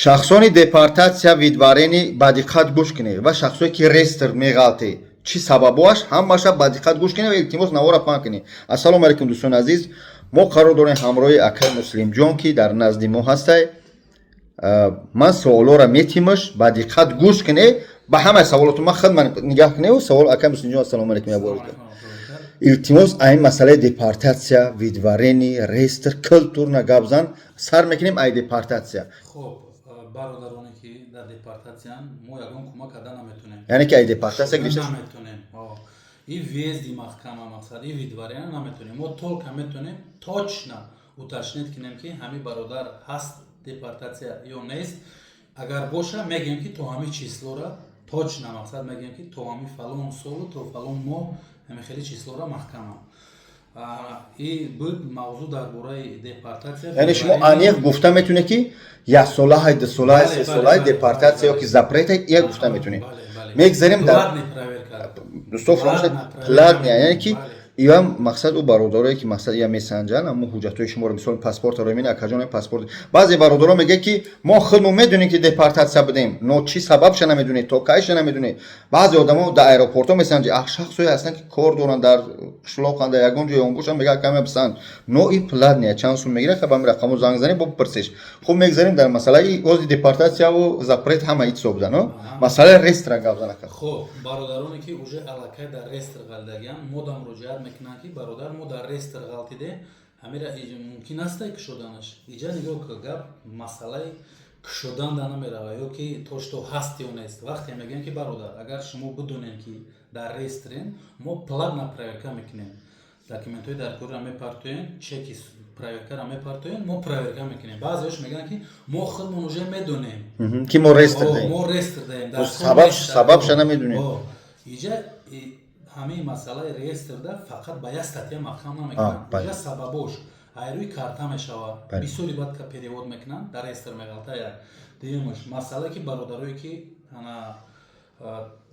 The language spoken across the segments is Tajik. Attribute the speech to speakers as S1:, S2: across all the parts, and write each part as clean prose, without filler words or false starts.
S1: Шахсони депортатсия, выдворение, ба диққат гӯш кунед ва шахсое ки реестр меғалте, чӣ сабабоаш, ҳамаша ба диққат гӯш кунед ва илтимос, навора паҳн кунед. Ассалому алайкум, дӯстони азиз. Мо қарор дорем ҳамроҳи акай Муслимҷон, ки дар назди мо ҳастай. Ман суолоро метимаш, ба диққат гӯш кунед ба ҳамаи саволоту ман худ ман нигаҳ кунед. Савол, акай Муслимҷон, ассалому алайкум. Як бор илтимос, ай масъалаи депортатсия, выдворение, реестр културна гап зан. Сар мекунем ай депортатсия.
S2: Хоб, бародароне ки дар депортатсиян, мо ягон кӯмак карда наметонем.
S1: Яъне ки ай депортатсия гирифта
S2: наметонем. И въезди маҳкама, мақсад, и выдворения наметонем. Мо только метонем точно уточнить кунем, ки ҳамин бародар ҳаст депортатсия ё нест. Агар боша, мегӯем, ки то ҳамин числора точно, мақсад, мегӯем, ки то ҳамин фалон солу то фалон моҳ ҳамин хели числора маҳкама. И буд мавзӯъ дар бораи депортатсия.
S1: Яъне шумо аниқ гуфта метавонед, ки яксолаҳай, дусолаҳай, сесолаҳай депортатсия ёки запрета як гуфта метавонед. Мегзарем дар дӯсто, фаромӯш, платный, яъне ки ия мақсад ӯ бародарое ки мақсад ия месанҷанд аммо ҳуҷҷатҳои шуморо, мисол, паспортро мебинад. Акаҷон, паспорт, баъзе бародаро мегӯяд, ки мо худмо медонем, ки депортатсия будем, но чӣ сабабша намедонед, то кайша намедонед. Баъзе одамо дар аэропортҳо месанҷанд. Ах, шахсое ҳастанд, ки кор доранд дар қишлоқанд, дар ягон ҷой он бошанд, мегӯяд, акаме бисанҷ. Но и платный чанд сум мегирад, ха, ба ҳамин рақамо занг занед, бо бипурсеш. Хуб, мегзарем дар масъалаи ози депортатсияву запрет, ҳама ҳисоб будан. Масъалаи реестра гап зан, ака.
S2: Хоб, бародароне ки уже аллакай дар реестр ғалтидагианд, модам муроҷиат мекунанд, ки бародар, мо дар реестр ғалтидем, ҳамира мумкин астай кушоданаш? Иҷа нигоҳ ка, гап масъалаи кушодан да намерава ё ки то что ҳаст ё нест. Вақте мегӯем, ки бародар, агар шумо бидонем, ки дар реестрен, мо платно проверка мекунем, документҳои даркориро мепартоем, чеки проверкаро мепартоем, мо проверка мекунем. Баъзеош мегӯянд, ки мо худмон уже медонем,
S1: ки мо реестр даем.
S2: Мо реестр даем.
S1: Сабабша намедонем.
S2: Иҷа ҳамаи масъалаи реестрда фақат ба як статья маҳкам намекунанд. Иҷа сабабош айрӯи карта мешавад. Бисёри баъд перевод мекунанд, дар реестр меғалта. Як дуюмаш масъала, ки бародарое ки ана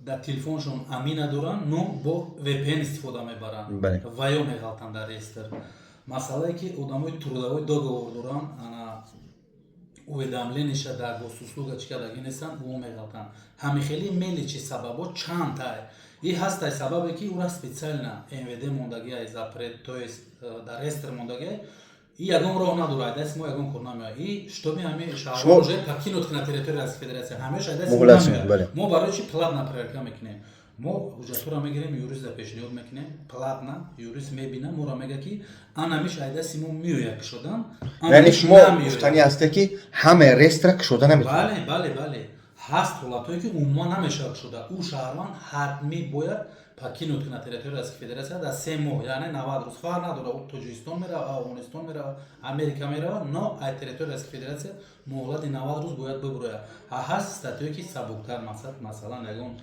S2: дар телефоншон Амина доранд, но бо VPN истифода мебаранд, ва ё меғалтанд дар реестр. Масъалае, ки одамои трудовой договор доранд, ана уведомлениша дар Госуслуга чӣ кардагӣ нестанд, ӯ меғалтанд. Ҳамихели мелочи сабабо чандтай и ҳастай. Сабабе, ки ӯра специально МВД мондагиай запрет, то есть дар реестр мондагиай, и ягон роҳ надорад, даст мо ягон кор намеояд. И чтобы ҳами шаҳрҳо уже покинуть на территория Российской Федерация, ҳамеша даст мо намеояд. Мо барои чи платно проверка мекунем? Мо ҳуҷҷатҳоро мегирем, юрист пешниҳод мекунем платно, юрист мебина, моро мега, ки анамиш айдаси мо меояд кушодан.
S1: Яъне шумо гуфтанӣ ҳасте, ки ҳама реестра кушода наметавонад?
S2: Бале, ҳаст ҳолатҳое, ки умуман намешавад кушода. Ӯ шаҳрванд ҳатмӣ бояд покинуть кунад территория Российской Федерация дар 3 моҳ, яъне 90 рӯз. Фарқ надорад, ӯ Тоҷикистон меравад, Афғонистон меравад, Америка меравад, но ай территория Российской Федерация муҳлати 90 рӯз бояд бибурояд. Ҳаст статьое, ки сабуктар, мақсад, масалан, ягон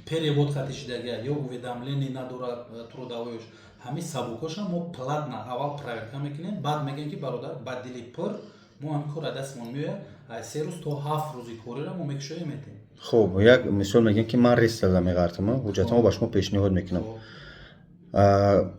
S2: перевод хати шидагия ё уведомление надорад трудовоёш, ҳамин сабукоша мо платно аввал проверка мекунем, баъд мегӯем, ки бародар, ба дили пур, мо ҳамин кор дастмон меояд, аз 3 рӯз то 7 рӯзи кориро мо мекушоем, метем.
S1: Хуб, як мисол мегӯем, ки ман реестрда меғартам, ҳуҷҷатамо ба шумо пешниҳод мекунам.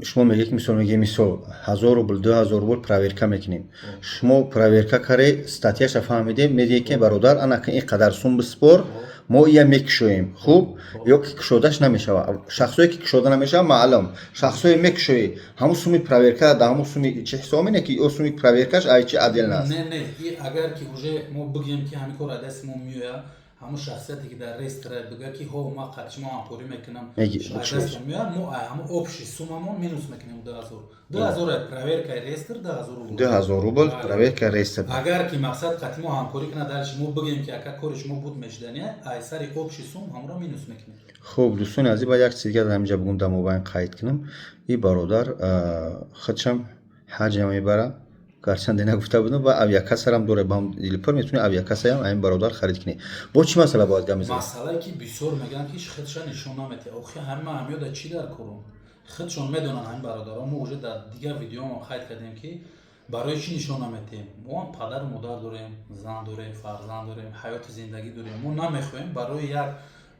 S1: Шумо мегӯед, ки мисол мегӯем, мисол, 1000 рубл, 2000 рубл проверка мекунем. Шумо проверка каре, статьяша фаҳмидем, медиҳед, ки бародар, анака ин қадар сум биспор, мо ия мекушоем. Хуб, ё ки кушодаш намешавад? Шахсое, ки кушода намешавад, маълум. Шахсое мекушоӣ, ҳамун суми проверка дар ҳамун суми чи ҳисоб мене, ки ё суми проверкаш ай чи отдельно аст?
S2: Не, и агар ки уже мо бигӯем, ки ҳамин кор дасти мо меояд, ҳамун шахсияте, ки дар реестр бига, ки ҳо, ма қати шумо ҳамкорӣ мекунам, дастмо меояд, мо ҳамун общий суммамон минус мекунем 2000. 2000 проверкаи реестр, 2000 рубл.
S1: 2000 рубл проверка реестр.
S2: Агар ки, мақсад, қати мо ҳамкорӣ кунад, дальше мо бигӯем, ки ака, кори шумо буд мешудания, ай сари общий сумм ҳамонро минус мекунем.
S1: Хуб, дӯстони азиз, бояд як чиз дигар дар ҳаминҷа бугум, дар мобайн қайд кунам. И бародар худшам ҳаҷ мебарад, гарчанде нагуфта будам, ва авиакассарам дорад. Ба дилпур метавонӣ авиакассаям ҳамин бародар харид кунӣ. Бо чӣ масъала бояд гап мезанем?
S2: Масъалае, ки бисёр мегӯянд, ки худша нишон наметиҳад. Охи, ҳама ҳамёда чӣ дар корум, худшон медонанд ҳамин бародарон. Мо уже дар дигар видеомо қайд кардем, ки барои чӣ нишон наметиҳем. Мо ҳам падару модар дорем, зан дорем, фарзанд дорем, ҳаёти зиндагӣ дорем. Мо намехоҳем барои як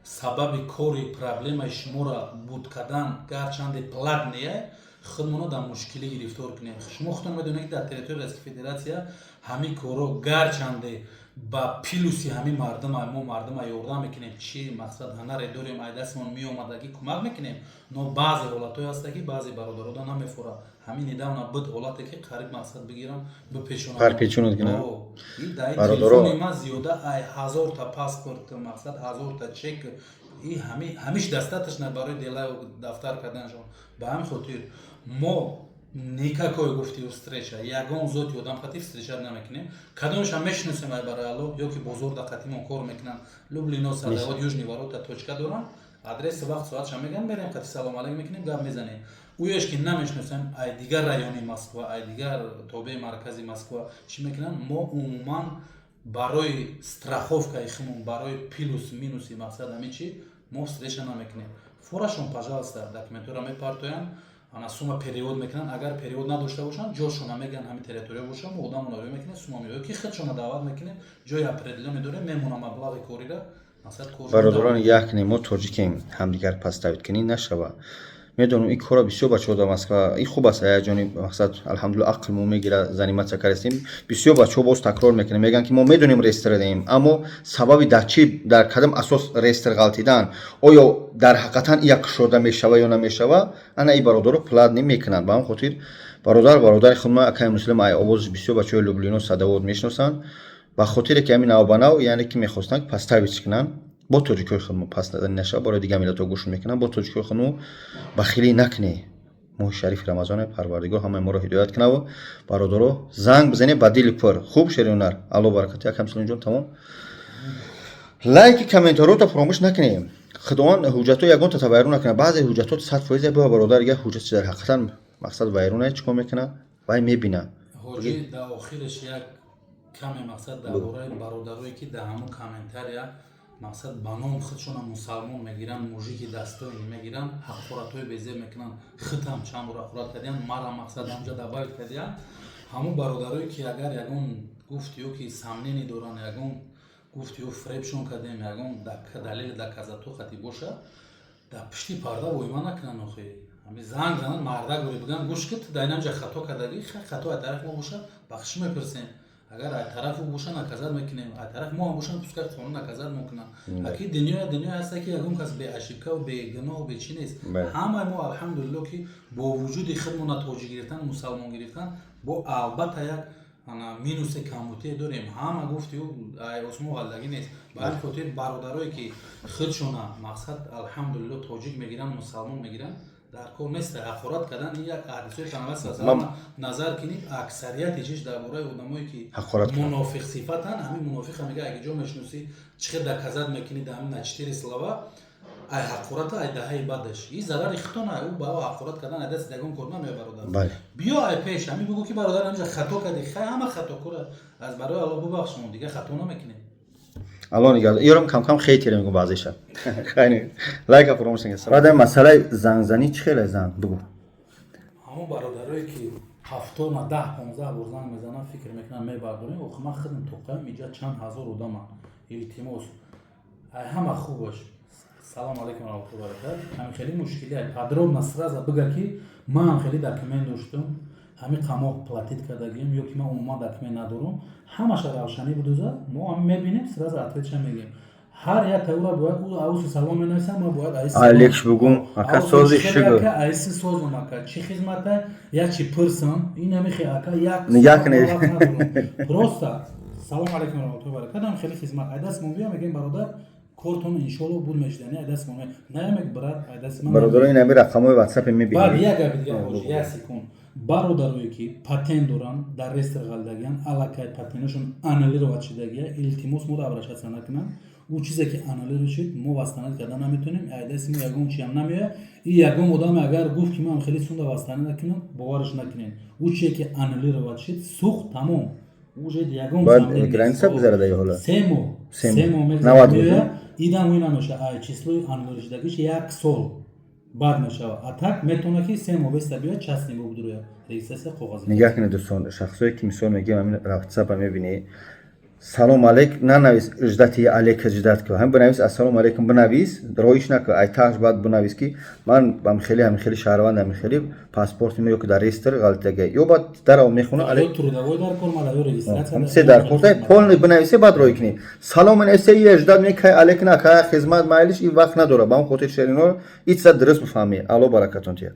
S2: сабаби кори проблемаи шуморо буд кардан, гарчанде платный, худмонро дар мушкилӣ гирифтор кунем. Шумо худтон медонед, ки дар территорияи Российской Федерация ҳамин корро гарчанде Ба плюси ҳамин мардума мо мардума ёрдам мекунем, чӣ мақсад, ҳунаре дорем, ай дастмон меомадагӣ кӯмак мекунем. Но баъзе ҳолатҳое ҳаста, ки баъзе бародарода намефора. Ҳамин недавно буд ҳолате, ки қариб мақсад бигирам, бипечонам.
S1: Парпечонад кина?
S2: Дар
S1: Бародаро-
S2: телефони ман зиёда ай 1000-та паспорт, мақсад, 1000-та чек, и ҳамиш достаточно барои дела дафтар карданашон. Ба ҳамин хотир мо никакой, гуфти, встреча, ягон зоти одам қати встреча намекунем. Кадомешам мешиносем, ай барои Алло, ё ки бозорда қатимон кор мекунанд, Люблино, Садовод, Южный ворота точка доранд, адреси, вақт, соатша меган, мерем, қати салом алейк мекунем, гап мезанем. Ӯеш ки намешиносем, ай дигар райони Москва, ай дигар тобеи маркази Москва чӣ мекунанд, мо умуман барои страховкаи химон, барои плюс минуси мақсад ҳамин чи, мо встреча намекунем. Форашон, пожалуйста, документҳоро мепартоянд, ана сума перевод мекунанд. Агар перевод надошта бошанд, ҷошона мегӯянд, ҳамин территория боша, мо одамона рӯй мекунем, сума меояд, ки худшона даъват мекунем, ҷои определённый дорем, мемона, маблағи корира, мақсад, кор.
S1: Бародарон, як не, мо тоҷикем, ҳамдигар подставить кунӣ нашава. Медонам, ин корро бисёр бачаҳо дар Москва, ин хуб аст, аяҷони мақсад, алҳамдулилла, ақл мо мегира, заниматься кардастем. Бисёр бачаҳо боз такрор мекунанд, мегӯянд, ки мо медонем, реестр даем, аммо сабаби дар чӣ, дар кадом асос реестр ғалтидан, оё дар ҳақиқатан як кушода мешава ё намешава, ана ин бародаро платный мекунанд. Ба ҳамин хотир, бародар, бародари худма, акаи Муслим, ай овози бисёр бачаҳои Люблино, Садовод мешиносанд. Ба хотире ки ҳамин навбанав, яъне ки мехостанд подставить кунанд бо тоҷикои худмо, пас нашава, барои дигар миллатҳо гӯш мекунанд, бо тоҷикои худмо бахилӣ накунед. Моҳи шарифи Рамазоне, Парвардигор ҳамаи моро ҳидоят кунаву бародаро, занг бизанед ба дили пур. Хуб, шеринар, Алло баракати. Акам ҷон, тамом. Лайки, комментариёто фаромӯш накунем. Худованд ҳуҷҷатҳо ягонта вайрон накунад. Баъзе ҳуҷҷатҳо 100%, бо бародар, як ҳуҷҷат дар ҳақиқатан мақсад вайрона, чӣ кор мекунад, вай мебинад.
S2: Ҳоҷӣ, дар охираш як каме, мақсад, дар бораи бародарое, ки дар ҳамун комментария, мақсад, ба ном худшона мусалмон мегиранд, мужики дастоини мегиранд, ҳақоратҳои безеб мекунанд. Худам чанд бор ҳақорат кардиям, мара, мақсад, ҳамҷа добавить кардиям. Ҳамун бародарое, ки агар ягон гуфт ё ки сомнение доранд, ягон гуфт ё фребшон кардем, ягон далели доказательство хати боша, дар пишти парда воима накунанд. Охи, ҳами занг зананд, мардак бури, бигӯянд: «Гӯш ки, ту дар инамҷа хато кардагӣ, хато аз тарафи мо боша, бахшиш мепурсем. Агар аз тарафи ӯ боша, наказать мекунем, аз тарафи мо ҳам боша, пускай қонун наказать мекунам». Аки дунёя дунёя ҳаста, ки ягон кас беошибкаву бегуноҳу бечи нест. Ҳамаи мо, алҳамдулилло, ки бо вуҷуди худмона тоҷик гирифтан, мусалмон гирифтан, бо албатта як минусе, камбутие дорем. Ҳама, гуфти ӯ, осмон ғалдагӣ нест. Ба ҳамин хотир бародарое, ки худшона, мақсад, алҳамдулилло, тоҷик мегиранд, мусалмон мегиранд, дар кор нест ҳақорат кардан. Ин як ҳадисҳои Паёмбар саллаллоҳу назар кунед, аксарияти чиш дар бораи одамое, ки мунофиқ сифатанд. Ҳамин мунофиқа мега, аги ҷо мешиносӣ, чӣ хел доказать мекунӣ дар ҳамин на четыре слова, ай ҳақората, ай даҳаи бадаш, и зарари хитона. Ӯ ба ҳақорат кардан ай дасти ягон кор намея, бародар. Биё, ай пеш ҳамин бигӯ, ки бародар, ҳаминҷа хато кардӣ, хай, ҳама хатокора, аз барои Аллоҳ бубахшмо, дига хато намекунем.
S1: Алло нигаҳ ёрам. Камкам хейтер мегӯм баъзеша. Хайни, лайка фаромӯш накунед. Баъд масъалаи зангзанӣ чӣ хеле занг бигӯ.
S2: Ҳамон бародарое, ки ҳафтона 10-15 бор занг мезананд, фикр мекунанд мебардорем. Охи, ман худам тоқаям, иҷа чанд ҳазор одамам. Илтимос, ай ҳама хубаш: «Салому алайкум, раҳматуллоҳи баракат, ҳамин хеле мушкили», подробно сразу бига, ки ман хеле документ доштам, ҳамин қамоқ платить кардагием, ё ки ман умуман документ надорам. Ҳамаша равшанӣ бидоза, мо ҳам мебинем, сразу ответша мегӯем. Ҳар як тавра бояд ӯ ауси салом менависам, ман бояд аиси
S1: Алекш бугум, ака, сози шугу.
S2: Ака, аиси созум, ака, чӣ хизмата, як чи пурсам, ин ҳамихе, ака, як
S1: Нигоҳ кунед.
S2: вақт надорам. Просто «Салому алайкум, раҳматуллоҳи баракат, ҳам хеле хизмат», айдастмон бия, мегӯем: «Бародар, кортон иншоалло буд мешидани». Айдастмон наямек, брат, айдасти ман.
S1: Бародаро, ин ҳами рақамҳои ватсапе
S2: Баъд
S1: мебинед.
S2: Як гапи дигар, ҳоҷи, як секунд. Бародарое, ки патент доранд, дар реестр ғалдагиянд, аллакай патенташон аннулировать шудагия, илтимос, моро обращаться накунанд. Ӯ чизе, ки аннулировать шуд, мо восстановить карда наметавонем, айдасти мо ягон чиам намеояд. И ягон одаме агар гуфт, ки ман хеле сунда восстановить накунам, бовараш накунед. Ӯ чизе, ки аннулировать шуд, сӯхт, тамом, уже ягон
S1: Бояд
S2: сомнение нест.
S1: Граница гузарада ё ҳоло?
S2: 3 моҳ.
S1: 3
S2: 3
S1: моҳ.
S2: моҳ мегузарад,
S1: 90 рӯз,
S2: меояд, идам ӯ намешавад. Ай числои аннулировать шудагиш як сол баъд мешавад. А так метавонад, ки 3 моҳ беста биёяд, частный бубудрояд, регистрация қоғазӣ.
S1: Нигоҳ кунед, дӯстон, шахсое, ки мисол мегӯем, ҳамин ватсапа мебинед. Салом алейк нанавис, ждать алейка ждать ку. Ҳам бинавис, ассалому алейкум бинавис, роиш наку. Ай тааш баъд бинавис, ки ман ҳамихели, ҳамихели шаҳрванд, ҳамихели паспорти ё ки дар реестр ғалтага. Ё баъд дарав мехона алейк.
S2: Трудовой дар кор мада ё регистрация.
S1: Се дар кор полный бинависе, баъд рой кунӣ. Салом нависе, я ждать не кай алейк на кай хизмат майлиш и вақт надора. Ба он хотир шерино итса дуруст бифаҳмӣ. Алло баракатон тия.